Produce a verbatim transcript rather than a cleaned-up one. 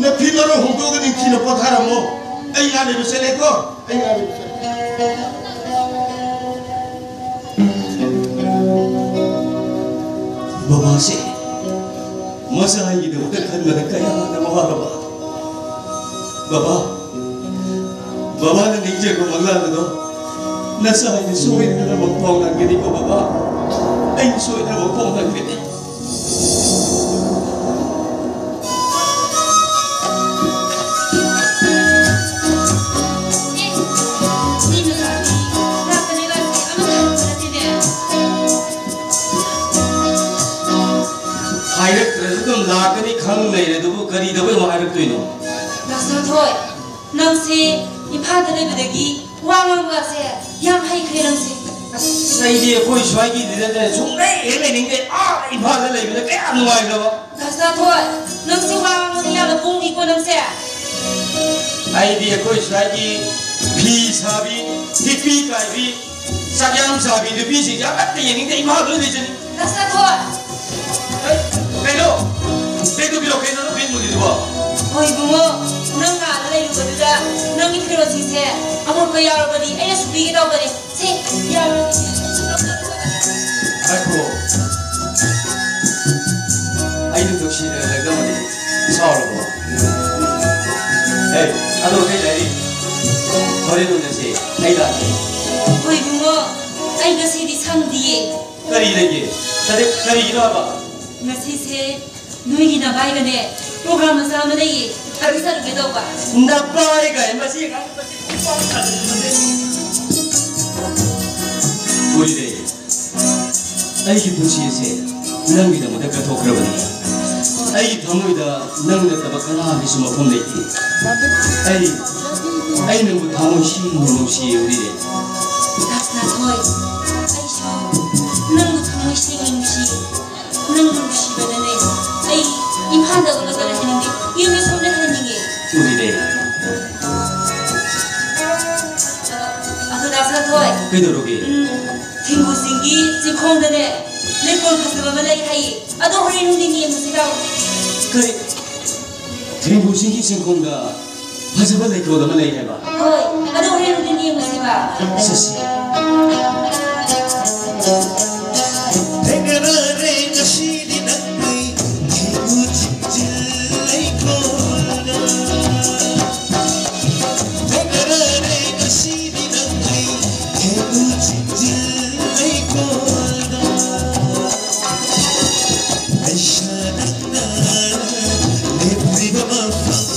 ꯅꯐꯤ ꯃꯔꯣꯟ ꯍꯣꯡꯗꯣꯛꯑꯒ ꯅꯤꯡꯊꯤꯅ ꯄꯣꯊꯥꯔꯝꯃꯣ꯫ ꯑꯩ ꯉꯥ ꯂꯩꯕ ꯆꯠꯂꯦꯀꯣ꯫ ꯑꯩ ꯉꯥ ꯂꯩꯕ ꯆꯠꯂꯦ꯫ ꯕꯕꯥꯁꯦ ꯃꯆꯥꯒꯤꯗꯃꯛꯇ ꯈꯟꯕꯗ ꯀꯌꯥꯗ ꯋꯥꯔꯕ꯫ ꯕꯕꯥ, ꯕꯕꯥꯅ ꯅꯤꯡꯖꯕ ꯃꯪꯂꯥꯟ ꯑꯗꯣ ꯅꯆꯥ ꯑꯩꯅ ꯁꯣꯏꯗꯅꯃꯛ ꯐꯥꯎꯅꯒꯅꯤꯀꯣ ꯕꯕꯥ꯫ ꯑꯩꯅ ꯁꯣꯏꯗꯅꯃꯛ ꯐꯥꯎꯅꯒꯅꯤ꯫ ꯍꯥꯏꯔꯛꯇ꯭ꯔꯁꯨ ꯑꯗꯨꯝ ꯂꯥꯛꯀꯅꯤ ꯈꯪ ꯂꯩꯔꯦ, ꯑꯗꯨꯕꯨ ꯀꯔꯤꯗꯧꯕꯩ ꯑꯃꯨꯛ ꯍꯥꯏꯔꯛꯇꯣꯏꯅꯣ? ꯗꯥ ꯁꯅꯥꯊꯣꯏ, ꯅꯪꯁꯦ ꯏꯝꯐꯥꯜꯗ ꯂꯩꯕꯗꯒꯤ ꯋꯥ ꯉꯥꯡꯕꯒꯁꯦ ꯌꯥꯝ ꯍꯩꯈ꯭ꯔꯦ ꯅꯪꯁꯦ꯫ ꯑꯁ, ꯑꯩꯗꯤ ꯑꯩꯈꯣꯏ ꯁ꯭ꯋꯥꯏꯒꯤꯗꯨꯗꯅꯦ ꯁꯨꯡꯂꯩ ꯍꯦꯛ ꯂꯩꯅꯤꯡꯗꯦ꯫ ꯑꯥ ꯏꯝꯐꯥꯜꯗ ꯂꯩꯕꯅ ꯀꯌꯥ ꯅꯨꯡꯉꯥꯏꯈ꯭ꯔꯕ꯫ ꯗꯥ ꯁꯅꯥꯊꯣꯏ, ꯅꯪꯁꯦ ꯋꯥ ꯉꯥꯡꯕꯗ ꯌꯥꯝꯅ ꯄꯣꯡꯉꯤꯀꯣ ꯅꯪꯁꯦ꯫ ꯑꯩꯗꯤ ꯑꯩꯈꯣꯏ ꯁ꯭ꯋꯥꯏꯒꯤ ꯐꯤ ꯁꯥꯕꯤ, ꯊꯤꯄꯤ ꯀꯥꯏꯕꯤ, ꯆꯥꯛꯌꯥꯝ ꯆꯥꯕꯤ ꯅꯨꯄꯤꯁꯤꯡꯁꯦ ꯑꯃꯠꯇ ꯌꯦꯡꯅꯤꯡꯗꯦ, ꯏꯝꯐꯥꯜꯗ ꯂꯣꯏ ꯂꯩꯖꯅꯤ꯫ ꯗꯥ ꯁꯅꯥꯊꯣꯏ! ꯑꯦ, ꯀꯩꯅꯣ? ꯀꯩꯗꯧꯕꯤꯔꯣ? ꯀꯩꯅꯣ ꯅꯪ ꯐꯤ ꯃꯨꯜꯂꯤꯗꯨꯕꯣ? ꯍꯣꯏ ꯏꯕꯨꯡꯉꯣ, ꯅꯪ ꯑꯥꯗ ꯂꯩꯔꯨꯕꯗꯨꯗ ꯅꯪꯒꯤ ꯐꯤꯔꯣꯜꯁꯤꯡꯁꯦ ꯑꯃꯣꯠꯄ ꯌꯥꯎꯔꯕꯗꯤ ꯑꯩꯅ ꯁꯨꯕꯤꯒꯦ ꯇꯧꯕꯅꯦ꯫ ꯁꯤ, ꯌꯥꯔꯣꯏ꯫ ꯉꯥꯏꯈꯣ꯫ ꯑꯩꯅ ꯅꯨꯡꯁꯤꯅ ꯂꯛꯅꯕꯅꯤ꯫ ꯁꯥꯎꯔꯕꯣ? ꯑꯦ, ꯑꯗꯣ ꯀꯩ ꯂꯩꯔꯤ? ꯍꯣꯔꯦꯟ ꯎꯅꯁꯤ꯫ ꯑꯩ ꯂꯥꯛꯀꯦ꯫ ꯍꯣꯏ ꯏꯕꯨꯡꯉꯣ, ꯑꯩ ꯉꯁꯤꯗꯤ ꯁꯪꯗꯤꯌꯦ꯫ ꯀꯔꯤ ꯂꯩꯒꯦ? ꯀꯔꯤ, ꯀꯔꯤꯒꯤꯅꯣ ꯍꯥꯏꯕ? ꯉꯁꯤꯁꯦ ꯅꯣꯏꯒꯤ ꯅꯚꯥꯏꯒꯅꯦ program ꯃꯆꯥ ꯑꯃ ꯂꯩꯌꯦ꯫ ꯑꯗꯨ ꯆꯠꯂꯨꯒꯦ ꯇꯧꯕ꯫ ꯅꯚꯥꯏꯒ ꯃꯁꯤ ꯑꯉꯥꯡ ꯃꯁꯤ ꯈꯣꯡꯄꯥꯛ ꯊꯥꯖꯤꯟꯕꯁꯦ꯫ ꯎꯔꯤꯗꯦ, ꯑꯩꯒꯤ ꯄꯨꯟꯁꯤ ꯑꯁꯦ ꯅꯪꯒꯤꯗꯃꯛꯇ ꯀꯠꯊꯣꯛꯈ꯭ꯔꯕꯅꯤ꯫ ꯑꯩꯒꯤ ꯊꯃꯣꯏꯗ ꯅꯪ ꯅꯠꯇꯕ ꯀꯅꯥꯒꯤꯁꯨ ꯃꯐꯝ ꯂꯩꯇꯦ꯫ ꯑꯩ, ꯑꯩ ꯅꯪꯕꯨ ꯊꯃꯣꯏ ꯁꯦꯡꯅ ꯅꯨꯡꯁꯤꯌꯦ, ꯎꯔꯤꯗꯦ꯫ ꯗꯥꯁꯅꯥꯊꯣꯏ, ꯑꯩꯁꯨ ꯅꯪꯕꯨ ꯊꯃꯣꯏ ꯁꯦꯡꯅ ꯅꯨꯡꯁꯤꯌꯦ꯫ ꯅꯪ ꯅꯨꯡꯁꯤꯕꯅꯅꯦ ꯑꯩ ꯏꯝꯐꯥꯜꯗ ꯑꯣꯜꯂꯒ ꯂꯩꯍꯟꯅꯤꯡꯗꯦ, ꯌꯨꯝꯗ ꯁꯨꯝ ꯂꯩꯍꯟꯅꯤꯡꯉꯦ꯫ ꯎꯔꯤꯗꯦ꯫ ꯑꯗꯣ ꯗꯥ ꯁꯅꯥꯊꯣꯏ꯫ ꯀꯩꯗꯧꯔꯒꯦ? ꯎꯝ, ꯊꯤꯡꯒꯨ ꯆꯤꯡꯒꯤ ꯆꯤꯡꯈꯣꯡꯗꯅꯦ ꯂꯩꯀꯣꯜ ꯐꯖꯕ ꯑꯃ ꯂꯩ ꯍꯥꯏꯌꯦ꯫ ꯑꯗꯣ ꯍꯣꯔꯦꯟ ꯅꯨꯡꯊꯤꯟ ꯌꯦꯡꯉꯨꯁꯤ ꯂꯥꯛꯑꯣ꯫ ꯀꯔꯤ? ꯊꯦꯡꯒꯨ ꯆꯤꯡꯒꯤ ꯆꯤꯡꯈꯣꯡꯗ ꯐꯖꯕ ꯂꯩꯀꯣꯜ ꯑꯃ ꯂꯩ ꯍꯥꯏꯕ꯫ ꯍꯣꯏ, ꯑꯗꯨ ꯍꯣꯔꯦꯟ ꯑꯗꯨꯝ ꯌꯦꯡꯉꯨꯁꯤꯕ꯫ ꯆꯠꯁꯤ꯫ ꯊꯦꯡꯅꯔꯔꯦ ꯉꯁꯤꯗꯤ ꯅꯪ ꯑꯩ ꯊꯦꯡꯒꯨ ꯆꯤꯡꯒꯤ ꯂꯩꯀꯣꯜꯗ꯫ ꯊꯦꯡꯅꯔꯔꯦ ꯉꯁꯤꯗꯤ ꯅꯪ ꯑꯩ ꯊꯦꯡꯒꯨ ꯆꯤꯡꯒꯤ ꯂꯩꯀꯣꯜꯗ꯫ ꯂꯩꯁꯥ ꯅꯪꯅ ꯂꯦꯞꯂꯤꯕ ꯃꯐꯝ